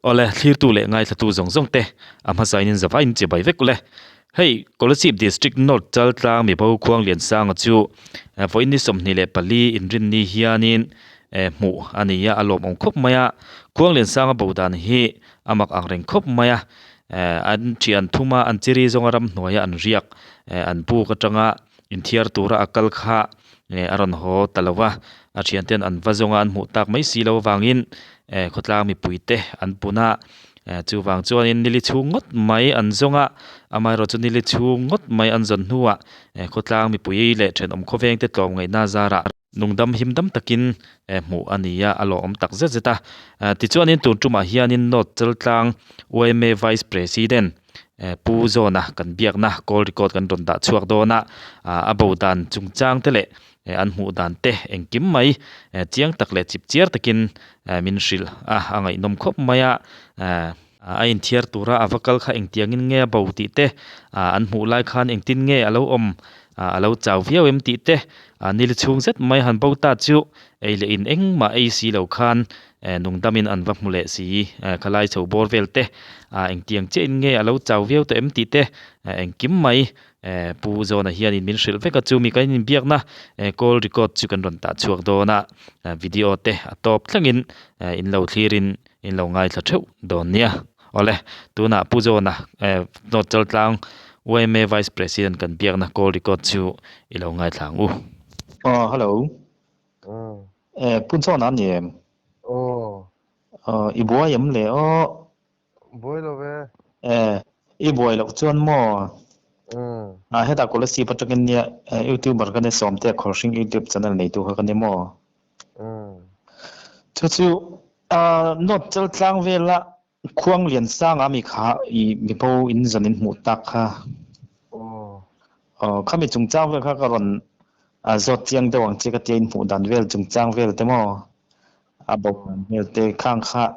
Awle, thlirtu leh ngaithlatu zawng zawng te a hmasain in zavaiin chibai vek ule. Hei, Kolasib District North Chaltlang mibo Khuangliansanga chu vawiin ni 24 inrinni hianin hmuh a ni a, a lawmawm khawp mai a. Khuangliansanga bo dan hi a mak ang reng khawp mai a, an thian thum a, an chiri zawnga ramhnuaia an riak an buk atanga inthiar tura a kal kha a rawn haw ta lo va, a thianten an va zawnga an hmuh tak mai si lo avangin khawtlang mipuite an pun a, chuvang chuanin nili chhung ngawt mai an zawng a, amaherawh chu nili chhung ngawt mai an zawn hnuah khawtlang mipui leh thenawm khawvengte tlawmngaihna zarah nungdam him dam takin hmuh a ni a, a lawmawm tak zet zet a. Tichuanin tun tumah hianin North Chaltlang yma Vice President Pu Zawna kan biakna call record kan rawn dah chhuak dawn a, a bo dan chungchang te leh an hmuh dan te engkim mai chiang tak leh chip chiar takin min hrilh a, a ngaihnawm khawp mai a. A inthiar tura a va kal kha engtiangin nge a bo tih te, an hmuh lai khan engtin nge a lo awm, a lo chau viau em tih te, nil chhung zet mai han bo ta chu ei leh in engmah ei si lo khan nungdamin an va hmu leh si, khalai chho bawr vel te, engtiang chiahin nge a lo chau viau tawh em tih te, engkim mai Pu Zawna hianin min hrilh vek a, chumi kan inbiakna call record chu kan rawn tah chhuak dawn a, video te a tawp thlengin in lo thlirin in lo ngaithla theuh dawn nia. Awle, tunah Pu Zawna North Chaltlang yma Vice President kan biakna call record chu i lo ngaithla ang u. Aw, hello. Pu Zawna a ni em? Aw. Aw, i buai em le aw? Buai lo ve. E, i buai loh chuan maw? A hetah Kolasib atangin nia YouTuber ka ni Sawmte Khawlhring YouTube channel neitu kha ka ni maw? Chu chu North Chaltlang vela Khuangliansanga mi kha i mibo in zawn in hmuh tak kha. Aw, khami chungchang vel kha ka rawn zawt chiang deuh ang che ka tia in hmuh dan vel chungchang vel te maw? A bo dan hmel te khang kha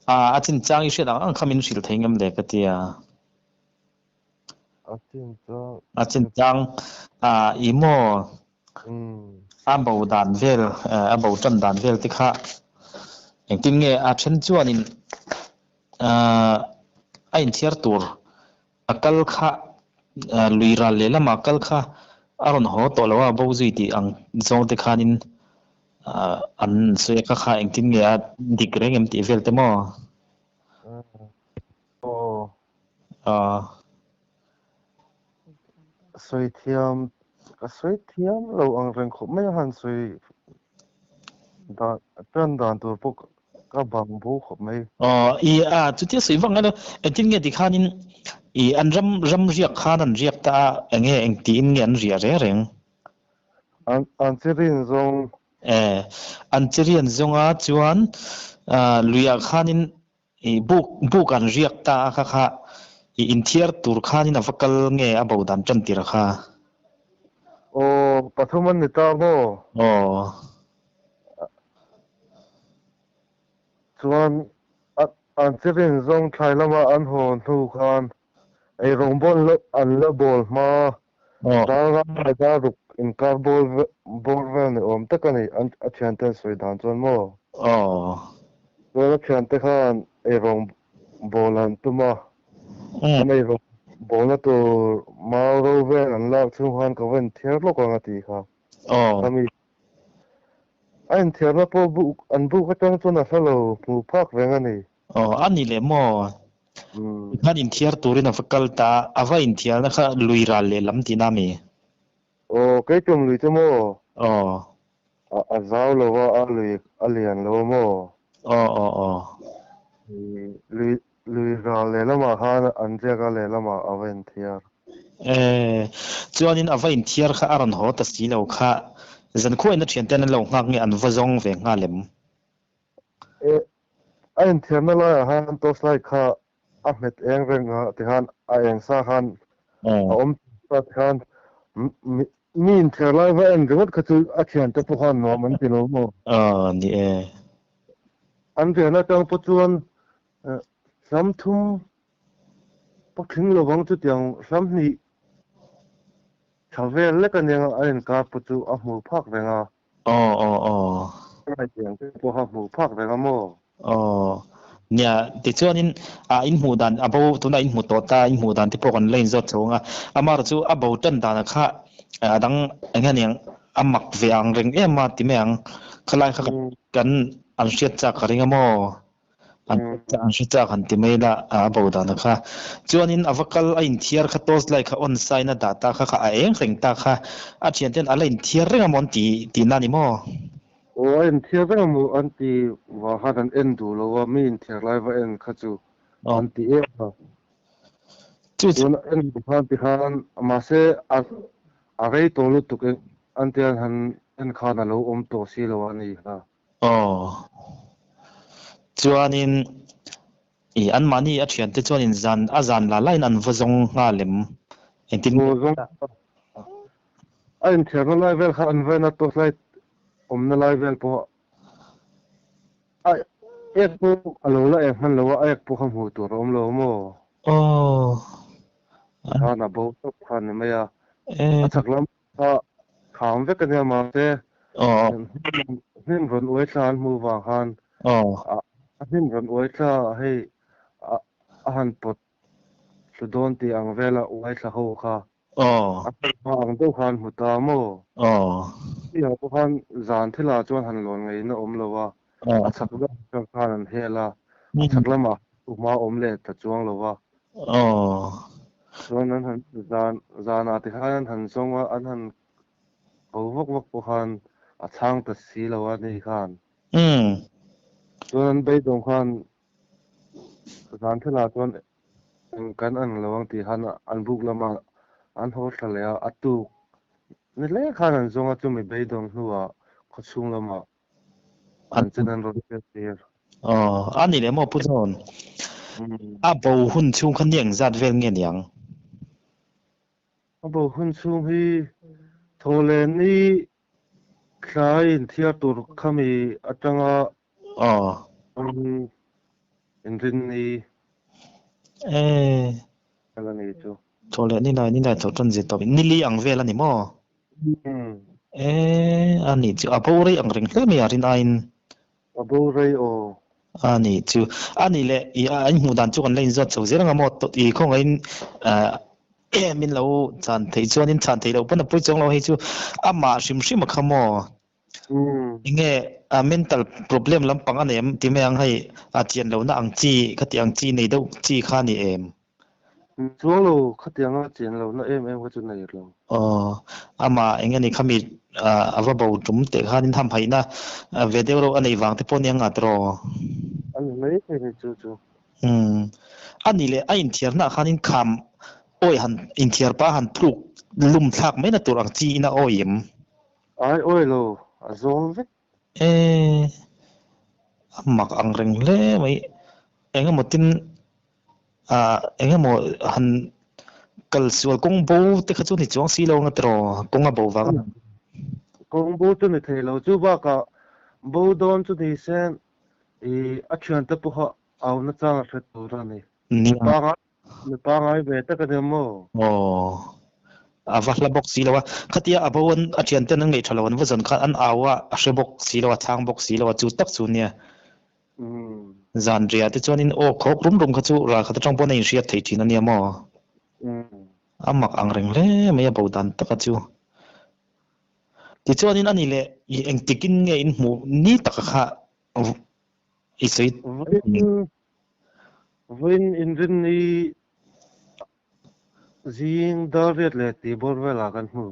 a chinchang i hriat ang ang kha min hrilh thei ngam le ka ti a. A chinchang. A chinchang i maw a bo dan vel a bo tan dan vel te kha engtin nge a then chuanin a inthiar tur a kal kha lui ral leh lama kal kha a rawn haw tawh lo a bo zui tih ang zawng te khanin an sawi a kha kha engtin nge a dik reng em tih vel te maw? Aw. Sawi thiam ka sawi thiam lo ang reng khawp mai a han sawi dan tan dan tur pawh ka bang bo khawp mai. Aw i a chutia sawi vang alo engtin nge tikhanin i an ram ram riak khan an riak ta a enge engtiin nge an riah reng reng? An an chirin zawng. E an chirian zawnga chuan luiah khanin I buk buk an riak ta a kha kha i inthiar tur khanin a va kal nge a bo dan tan tir a kha? Aw, pathum an ni ta maw? Aw. Chuan an chirin zawng thlai lama an haw hnu khan eirawngbawl an la bawl hma Dar ram dar ruk inkar bawr bawr vel ni awm tak a ni an a thiante an sawi dan chuan maw? Aw. Chuan a thiante khan eirawng bawl an tum a, an eirawng bawlna tur mau ro vel an lak chhung khan ka va inthiar lawk ang a ti kha. Aw. Khami a inthiarna pawh buk an buk atang chuan a hla lo hmuh phak reng a ni. Aw, a ni leh maw? Khan inthiar turin a va kal ta a, a va inthiarna kha lui ral leh lam tihna a mi? Aw, kei tum lui chu maw? Aw. A zau lo a, a lui a lian lo a maw? Aw, aw, aw. Lui, lui ral leh lamah khan an ziak a, lehlamah a va inthiar. E, chuanin a va inthiar kha a rawn haw ta si lo kha, zankhuain a thianten an lo nghak nge an va zawng ve nghal em? E, a inthiarna laiah khan torchlight kha a hmet eng reng a tikhan a eng sa khan a awm ta tikhan mi inthiar lai va en ringawt kha chu a thiante pawh khan nuam an ti lo maw? Aw ni e. An rian atang pawh chuan hlam thum pawh tling lovang chutiang hlam hnih tha vel lek aniang a inkar pawh chu a hmu phak reng a. Aw aw aw. Ngaihtiang te pawh kha hmuh phak reng a maw? Aw. Nia, tichuanin a in hmuh dan a bo tuna in hmu tawh ta in hmuh dan te pawh kan la inzawt chho ang a, amaherawhchu a bo tan danah kha a dang eng nge aniang a mak ve ang reng em a ti mai ang, khalai kha kan an hriat chak ka ring a maw? An an hre chak han ti mai la a bo danah kha. Chuanin a va kal a inthiar kha torch light kha on sign a dah ta kha kha a eng reng ta kha a thianten a la inthiar reng a maw an ti tihna a ni maw? Aw a inthiar reng a maw an ti vang khan an en duh lo a, mi inthiar lai va en kha chu an ti em a. Tuna en duh khan ti khan mahse a a rei tawh lutuk an ti an han en khan a lo awm tawh si lo a ni kha. Aw. Chuanin i anmahni a thiante chuanin zan a zan la lain an va zawng nghal em? Engtin Aw zawng a inthiarna lai vel kha an va en a torchlight awmna lai vel pawh a ek pawh a lo la ek hman lo a, a ek pawh kha hmuh tur a awm lo maw? Aw. Khan a bo tawp kha a ni mai a, a chhak lam kha kham vek a nia mahse hnim rawn uai thla an hmuh vang khan a hnim rawn uai thla hei a han pawt thlu dawn tih ang vela uai thla ho kha a hma ang deuh khan hmu ta maw? Tihah pawh khan zan thilah chuan han lawn ngeiin a awm lo a, a chhak lamah atang khan an hel a, a chhak lamah hma awm leh ta chuang lo va. Chuan an han zan zanah ti khan an han zawng a, an han ko vak vak pawh khan a chhang ta si lo a ni khan. Chuan an beidawng khan zan thilah chuan eng kan ang lo ang tih khan an buk lamah an haw thla leh a, a tuk ni hle khan an zawng a, chumi beidawng hnuah khawchhung lamah An chin an rawn hriat tir. Aw, a ni leh maw Pu John? A bo hun chhung kha ni engzat vel nge niang? A bo hun chhung hi thawhlen ni thlai inthiar tur khami atanga Aw. inrin ni Eh. Vel a ni chu. Thawhleh ni lai ni lai tho tan zir tawp ni li ang vel a ni maw? Eh, a nih chu a bo rei ang reng hle mai a rin aiin. A bo rei aw. A nih chu. A nih leh i a inhmuh dan chu kan la inzawt chho zel ang a maw? I khawngaihin eh min lo chhan theih chuanin chhan theih loh pawn a pawi chuang lo hei chu amah hrim hrim a kha maw? Enge a mental problem lampang a nei em ti mai ang hei a chian lohna ang chi khati ang chi nei deuh chi kha a ni em? Chuang lo khatianga chian lohna em em kha chu nei lo. Aw amah enge ni khami a va bo tum teh khanin hamhaihna ve deuh reuh a nei vang te pawh nia ngat rawh. A ni mai thei ni chu chu. Umm a nih leh a inthiarna ah khanin kham awi han inthiar pa han tluk lum thlak mai na tur ang chi in a awi em? Ai awi lo, a zawl vek. E, a mak ang reng hle mai. Engemaw tin, ah, engemaw han kal sual kawng bo te kha chu ni chuang si lo anga tiraw, kawng a bo vang a. Kawng bo chu ni thei lo, chu bakah bo dawn chu ni se i a thiante pawha au na chang a hre tur a ni. Nia. Mi pangai ve tak a nia maw? Aw. A va hla bawk si lo a. Khatia a bo an a thianten an ngaih tha lo an va zawn khan an au a, a hre bawk si lo a, chhang bawk si lo a, chu tak chu nia. Zan riah te chuanin aw khawk rum rum kha chu ral khat atang pawn a inhriat theih thin a nia maw? A mak ang reng hle mai a bo dan taka chu. Tichuanin a ni leh i engtikin nge in hmuh ni taka kha i sawi. Vawiin Vawiin inrinni zing dar riat leh tih bawr velah kan hmu.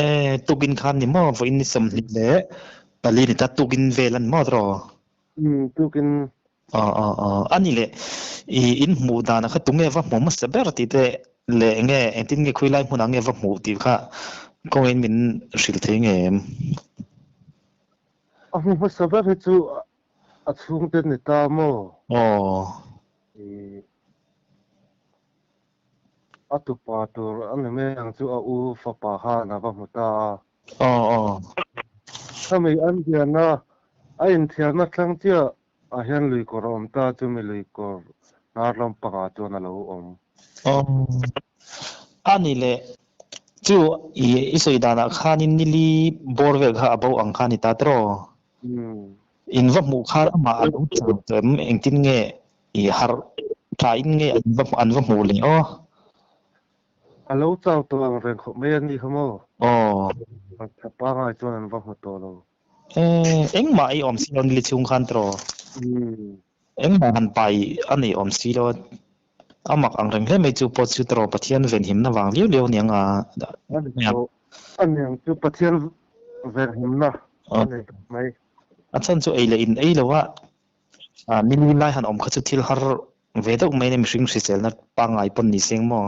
E, tukin khan ni maw? Vawiin ni 24 ni ta tukin vel a ni maw tawh? Umm, tukin. Aw, aw, aw. A ni leh, i in hmuh danah kha tunge va hmu hmasa ber tih te leh enge engtin nge khawilai hmunah nge va hmuh tih kha kawngin min hrilh thei nge em? A hmu hmasa ber hi chu A chhungte ni ta maw? Aw. I a tupa tur a ni mai ang chu a u fapa khan a va hmu ta a. Aw aw. Khami an hiana a inthiarna thlang chiah ah hian luikawr a awm ta chumi luikawr hnar lampangah chuan a lo awm. Aw. A ni leh chu i i sawi danah khanin nili bawr vel kha a bo ang kha a ni ta tiraw? In va hmuh khan amah a lo chang tawh em? Engtin nge I harh tha in nge an va an va hmuh leh aw. A lo chau tawh ang reng khawp mai a ni kha maw? Aw. Tha pangai chuan an va hmu tawh lo. Eh, engmah ei awm si lo ni chhung khan tiraw? Umm. Engmah han pai a nei awm si lo a, a mak ang reng hle mai chu pawh chu tiraw Pathian venhimna vang liau liau aniang a. A ni tawh. A niang chu Pathian venhimna a ni tawh mai. A chhan chu ei leh in ei lo a, ni li lai han awm kha chu thil har ve deuh mai nia mihring hriselna pangngai pawn ni seng maw?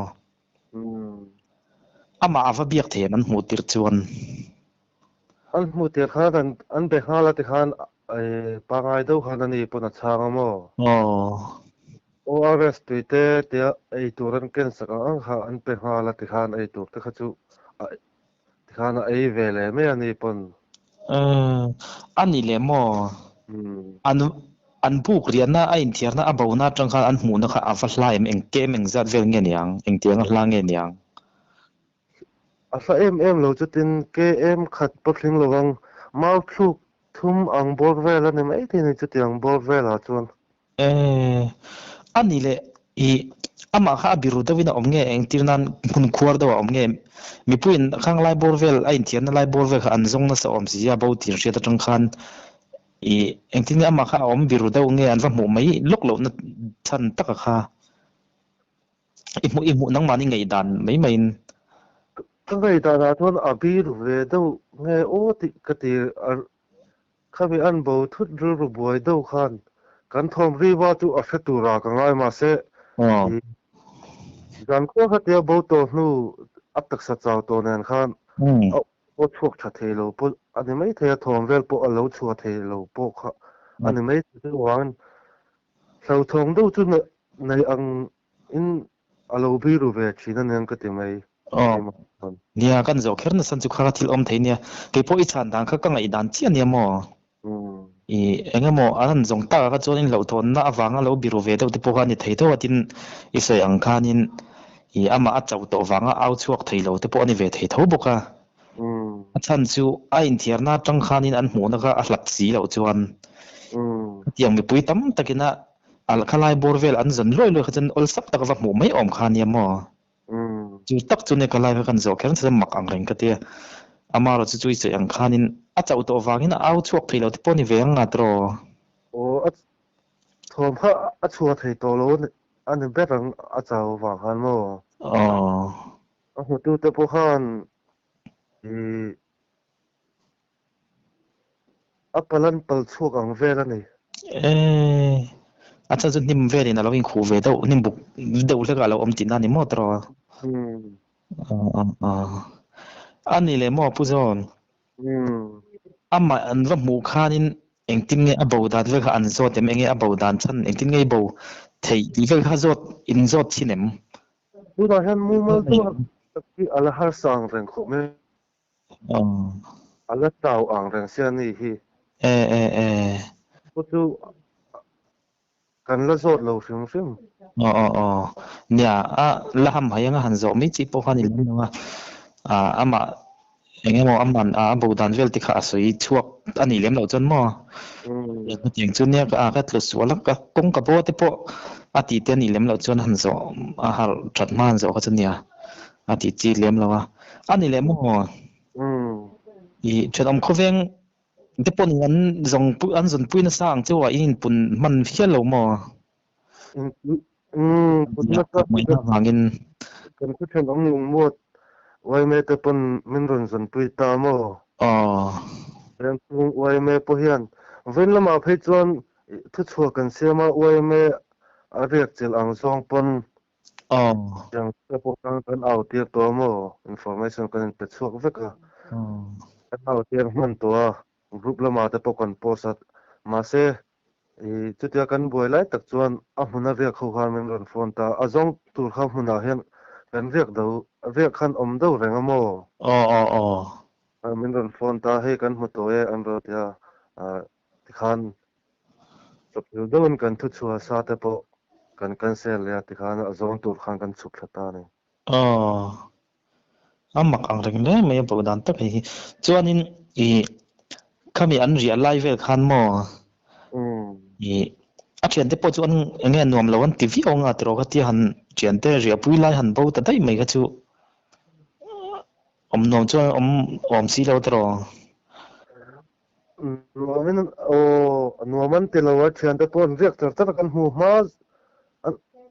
Amah a va biak thei em an hmuh tirh chuan? An hmuh tirh khan an an be nghal a tikhan pangngai deuh khan a ni pawn a chhang a maw? Aw. ORS tui te tia ei tur an ken sak ang ang kha an pe nghal a tikhan ei tur te kha chu tikhan a ei ve leh mai a ni pawn. A ni leh maw? An an buk riahna a inthiarna a bona atang khan an hmuhna kha a va hla em? Eng kem eng zat vel nge niang? Engtiang a hla nge niang? A hla em em lo chutin KM khat pawh thleng lo ang, mau thluk thum ang bawr vel a ni mai thei a ni chutiang bawr velah chuan. Eh, a ni leh i amah kha a biru deuhin a awm nge engtir nan hmun khuar deuh a awm nge? Mipuiin khang lai bawr vel a inthiarna lai bawr vel kha an zawng nasa awm si a bo tih an hriat atang khan i engtin nge amah kha a awm biru deuh nge an va hmuh mai lawk lohna chhan taka kha i hmuh i hmuh nangmahni ngaihdan mai maiin. Ka ngaihdanah chuan a biru ve deuh nge aw tih ka ti a Khami an bo thut rilru buai deuh khan kan thawm riva chu a hre tura ka ngai mahse i zan khua khatia bo tawh hnu a taksa chau tawh nen khan a aw chhuak tha thei lo pawh a ni maithei a, thawm vel pawh a lo chhuah thei lo pawh kha a ni maithei chuvangin hlauthawng deuh chu nei ang in a lo biru ve thin a nia ka ti mai. Aw. Nia, kan zawh kher nasa chu kha thil awm thei nia. Kei pawh i chhan dan kha ka ngaih dan chiah nia maw? I eng emaw an han zawng tak ah kha chuan in hlauhthawnna avanga lo biru ve deuh te pawh kha a ni thei tho a tin i sawi ang khanin i amah a chauh tawh vanga au chhuak thei lo te pawh a ni ve thei tho bawk a. A chhan chu a inthiarna atang khanin an hmuhna kha a hlat si loh chuan hetiang mipui tam takin a Alh kha lai bawr vel an zawn luai luai kha chuan awlsam tak va hmuh mai awm kha nia maw? Chu tak chu nia ka lai kha kan zawh kher nasa mak ang reng ka tia. Amarawh chu chui chei ang khanin a chauh tawh vangin a au chhuak thei lo te pawh ni ve ang nga tiraw? Aw a thawm kha a chhuah thei tawh lo a ni ber ang a chau vang khan maw? Aw. A hmutute pawh khan ih A palan pal chhuak ang vel a ni. Eh, a chhan chu hnim velin a lo inkhuh ve deuh, hnim buk deuh hlekah a lo awm tihna a ni maw tawh? Umm. A ni leh maw Pu Zawn? Umm. Amah an va hmuh khanin engtin nge a bo dan vel kha an zawt em? Enge a bo dan chhan engtin nge i bo theih tih vel kha zawt in zawt thin em? Tunah hian mumal deuh hi a la harsa ang reng khawp mai. A la chau ang reng sia ni hi. E e e. Pu chu kan la zawt lo hrim hrim. Aw aw aw. Nia, a la ham hai anga han zawh mai chi pawh kha ni lem lo a. Ah amah eng emaw aman a bo dan vel te kha a sawi chhuak a nih lem loh chuan maw. Hetiang chu nia ka ka tlu sual a, ka kawng ka bo te pawh a tih te a nih lem loh chuan han zawh a harh that hma han zawh kha chu nia. A tih chi lem lo a. A ni leh maw? I thenawm khawveng te pawh an zawng an zawn pui nasa ang cheu a, in inpun hman hial lo maw? Mai avangin. Kan khaw thenawm lungmuat YMA te pawn min rawn zawn pui ta maw? Aw. Rengchhung YMA pawh hian vawiin lamah phei chuan thuchhuah kan siam a, YMA a riak chilh ang zawng pawn Aw. Tiang te pawh khan kan au tir tawh a maw? Information kan inpe chhuak vek a. Kan au tir hman tawh a, group lamah te pawh kan post a. Mahse, i chutia kan buai lai tak chuan a hmuna riak ho khan min rawn phone ta. A zawng tur kha hmunah hian kan riak do, riak khan awm deuh reng a maw? Aw aw aw. Min rawn phone ta, hei kan hmu tawh e an rawn ti a. Tikhan chawpchilh deuhin kan thu chhuah sa te pawh kan cancel leh a, tikhan a zawng tur khan kan chhuk thla ta a ni. Aw, a mak ang reng reng mai a bo dan tak hei hi. Chuanin i khami an riah lai vel khan maw i A thiante pawh chu an enge nuam lo an ti viau anga tiraw kha tia han thiante riahpui lai han bo ta daih mai kha chu awm nuam chuan awm awm si lo tiraw. Nuamin aw nuam an ti lo a thiante pawh an riak char char a kan hmu hma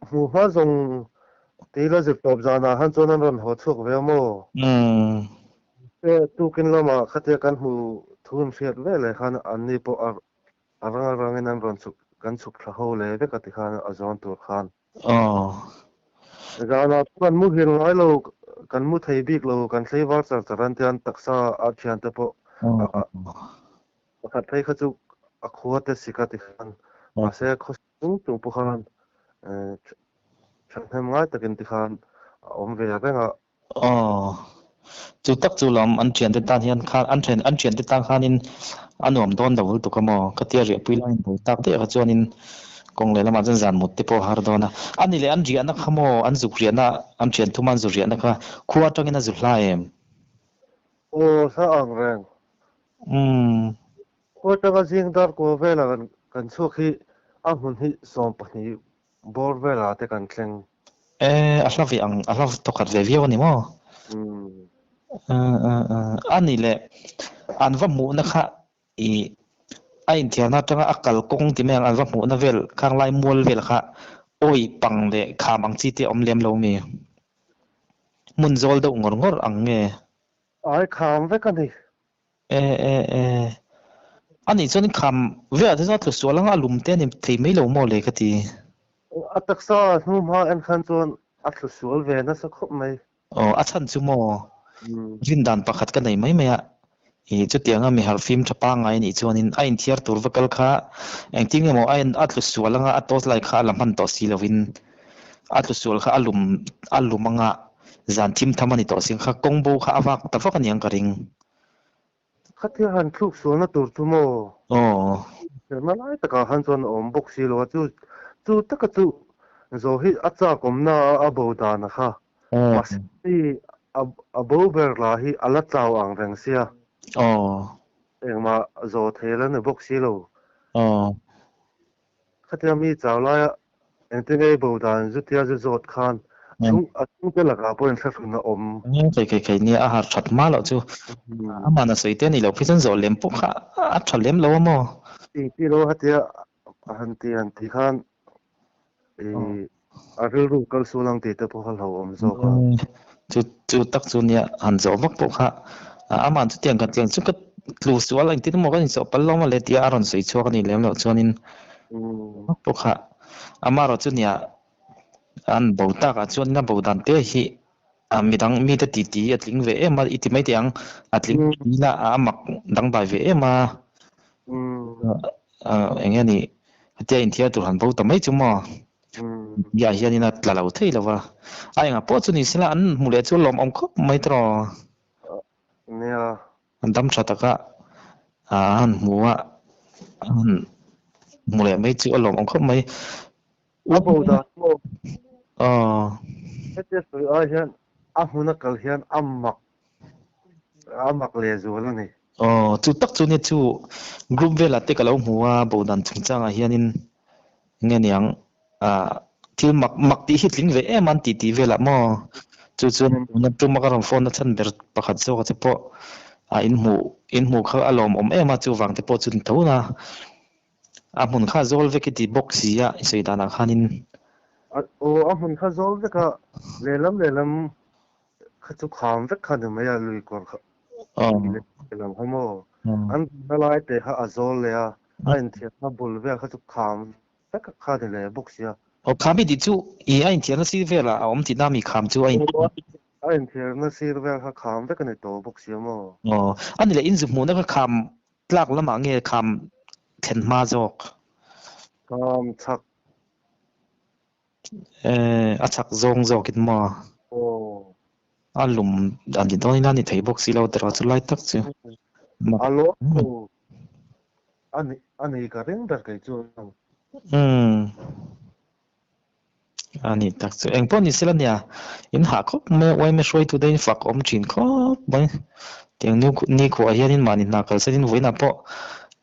hmu hma zawng tila zirtawp zanah han chuan an rawn haw chhuak ve a maw? Tukin lamah khatia kan hmu thu an hriat ve leh khan anni pawh a A rang a rangin an rawn chhuk, kan chhuk thla ho leh vek a ti khan a zawn tur khan. Aw. Zanah pawh kan muhil ngai lo, kan mu thei bik lo, kan thlei var char char an tia an taksa a thiante pawh pakhat phei kha chu a khua te sik a ti khan mahse khaw chung chung pawh khan thahnem ngai takin ti khan a awm ve reng a. Aw, chu tak chu lawm an thiante tan hian khan an thian an thiante tan khanin a nuam dawn lo lutuk a maw? Ka tia riahpui laiin bo tak daih kha chuanin kawng leh lamah chuan zan mut te pawh a har dawn a. A ni leh an riahna kha maw an zuk riahna an thian thuma an zu riahna kha khua atangin a zu hla em? Aw, hla ang reng. Umm. Khua atanga zing dar kual vela kan kan chhuak hi a hmun hi 12 Bawr velah te kan thleng. E, a hla ve ang, a hla tawkhat ve viau a ni maw? A ni le, an va hmuhna kha i a inthiarna atanga a kal kawng ti mai ang, an va hmuhna vel khang lai mual vel kha awi pang leh kham ang chi te a awm lem lo mi? Hmun zawl deuh ngawr ngawr ang nge? Ai kham vek a ni. E e e. A nih chuan kham velah te chuan a tlu sual anga a lum te a ni thei mai lo maw le ka ti. A taksa hnu hma en khan chuan a tlu sual ve nasa khawp mai. Aw a chhan chu maw rindan pakhat ka nei mai mai a, i chutianga mi harhfim tha pangngai a nih chuanin a inthiar tur va kal kha engtin nge maw a a tlu sual anga a torch light kha a la hman tawh si lovin a tlu sual kha a lum a lum anga zan thim tham a ni tawh si ang kha kawng bo kha a vak ta vak a niang ka ring. Khatia han thluk sualna tur chu maw? Aw. Hrehna lai takah khan chuan a awm bawk si lo a, chu chu taka chu zo hi a chak awmna a a bo dan a kha. Mahse hei a a bo ber lah hi a la chau ang reng sia. Aw. Engmah zo thei la ni bawk si lo. Aw. Khatia mi chau laia engtin nge i bo dan zutia zu zawt khan chhung a chhungte lakah pawh inthlahrun a awm. Kei kei kei nia a har that hma loh chu amah na sawi te a nih loh phei chuan zawh lem pawh kha a tha lem lo a maw? Ti lo hatia han ti han ti khan i a rilru kal sual ang tih te pawh kha hlauhawm zawk a. Chu chu tak chu nia han zawh vak pawh kha amah chutiang kan tiang chu ka tlu sual engtin emaw kan insawh palh lo mawle tia a rawn sawi chhuak a nih lem loh chuanin vak pawh kha amaherawh chu nia an bo takah chuan a bo dan te hi midang mite titi a tling ve em a i ti mai teh ang a tling ila a mak dangdai ve em a eng nge ni hetia inthiar tur han bo ta mai chu maw. Biah hianin a tla lo thei lo va, a engah pawh chu ni sela an hmu leh chu a lawmawm khawp mai tawh. Nia. An dam tha taka a han hmu a, a han hmu leh mai chu a lawmawm khawp mai. A bo dan pawh. Aw. Hetia sawi ai hian a hmuna kal hian a mak a mak leh zual a ni. Aw, chu tak chu nia chu group velah te ka lo hmu a, bo dan chungchangah hianin nge niang ah thil mak mak tih hi tling ve em an tih tih velah maw chu chuan tuna tuma ka rawn phone a chhan ber pakhat zawk a che pawh ah in hmuh in hmuh kha a lawmawm em a chuvang te pawh chu ni tho na a hmun kha zawl vek i ti bawk si a i sawi danah khanin. Aw a hmun kha zawl vek a lehlam lehlam kha chu kham vek kha ni mai a lui kawr kha lehlam kha maw an na lai te kha a zawl leh a a inthiarna bul vel kha chu kham vek kha ni leh bawk sia. Aw kham i tih chu i a inthiarna sir velah a awm tihna mi kham chu a in. A inthiarna sir vel kha kham vek a ni tawh bawk sia maw. Aw a ni leh in zu hmuhna kha kham tlak lamah nge kham thlen hma zawk? Kham chhak Eh, a chak zawng zawkin maw? Aw. A lum a ni dawnin a ni thei bawk si lo tiraw chu lai tak chu. A lo a ni a ni ka ring ber kei chu. Umm. A ni tak chu. Eng pawh ni sela nia, in hah khawp mai a, uaime hruaitute in fak awm thin khawp mai. Tiang nu nikhuah hianin mahni hna kalsanin vawiinah pawh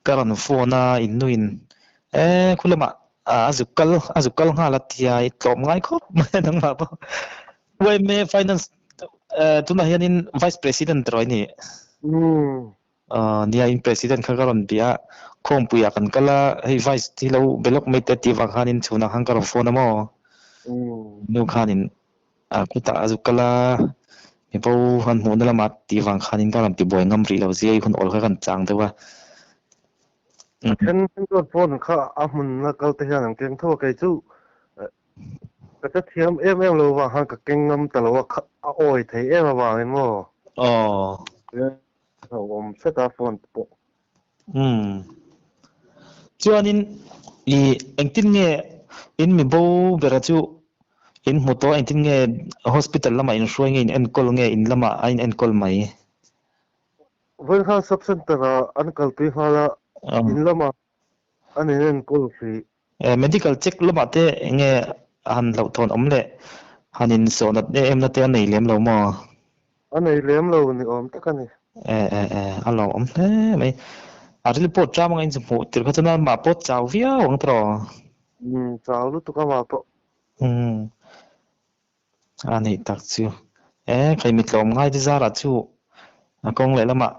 ka rawn phone a, in nuin eh khu lamah. A zuk kal a zuk kal nghal a tia i tlawm ngai khawp mai nangmah pawh. YMA finance tunah hianin vice president rawih ni. Nia in president kha ka rawn bia a, khawmpuiah kan kal a, hei vice hi lo be lawk mai te tih vang khanin chhunah khan ka rawn phone a maw. Nu khanin khutah a zuk kal a, mibo han hmuhna lamah tih vang khanin ka rawn tibuai ngam rih lo zia i hun awl kha kan chang deuh a. A then chuan phone kha a hmunna kal te hian an keng tho a, kei chu ka che thiam em em lo vang khan ka keng ngam ta lo a, a awi thei em avangin maw. Aw. A awm hret a phone te pawh. Umm. Chuanin i engtin nge in mi bo bera chu in hmu tawh a, engtin nge hospital lamah in hruai nge in enkawl nge in lamah a in enkawl mai? Vawinkhan sub center ah an kalpui nghal a, in lamah an in enkawl hrih. Medical check lamah te enge han hlauhthawn awm leh han in sawhnat em na te a nei lem lo maw? A nei lem lo ni awm tak a ni. E e e, a lawmawm hle mai. A ril pawh ṭam anga in hmuh tir kha chuan amah pawh chau viau ang tawh. Umm, chau lutuk amah pawh. Umm, a nih tak chu. E, kei mi tlawm ngai te zarah chu a kawng leh lamah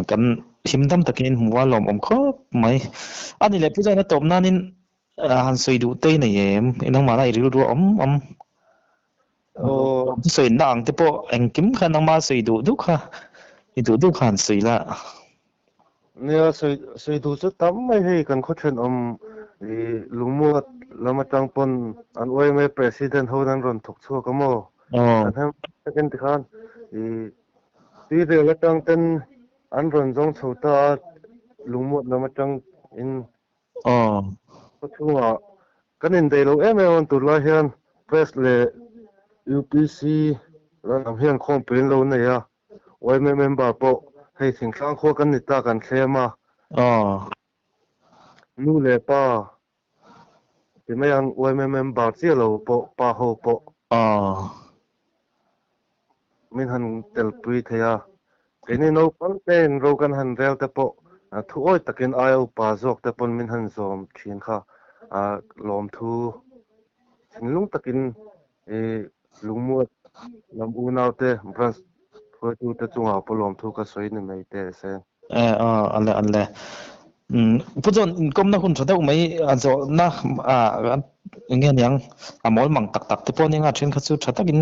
kan him dam takin in hmu a lawmawm khawp mai. A ni leh Pu Zaina tawp nanin han sawi duh te i nei em? Nangmahna i rilru a awm awm. Aw. Sawi na ang te pawh engkim kha nangmah sawi duh duh kha i duh duh kha han sawi la. Nia sawi sawi duh chu tam mai hei kan khaw thenawm i lungmuat lam atang pawn an YMA president ho an rawn thawk chhuak a maw? Aw. Kan hem takin tikhan i tuirel atang ten an rawn zawng chho ta a lungmuat lam atang in Aw. Khaw chhungah kan indaih lo em em a, tunlai hian Press leh UPC lam hian khawmpui an lo nei a, yma member pawh hei thingtlang khua kan ni ta kan thlem a. Aw. Nu leh pa ti mai ang yma member chiah lo pawh pa ho pawh. Aw. Min han telpui thei a, keini naupang tein ro kan han rel te pawh thu awi takin aia upa zawk te pawn min han zawm thin kha lawmthu thinlung takin i lungmuat lam unaute branch hruaitute chungah pawh lawmthu ka sawi ni mai teh se. E aw ale ale. Umm Pu John inkawmna hun tha deuh mai a zawhna a enge aniang a mawl mang tak tak te pawh ania thenkhat chu tha takin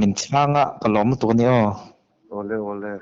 min chhang a ka lawm lutuk ania aw. Awle awle.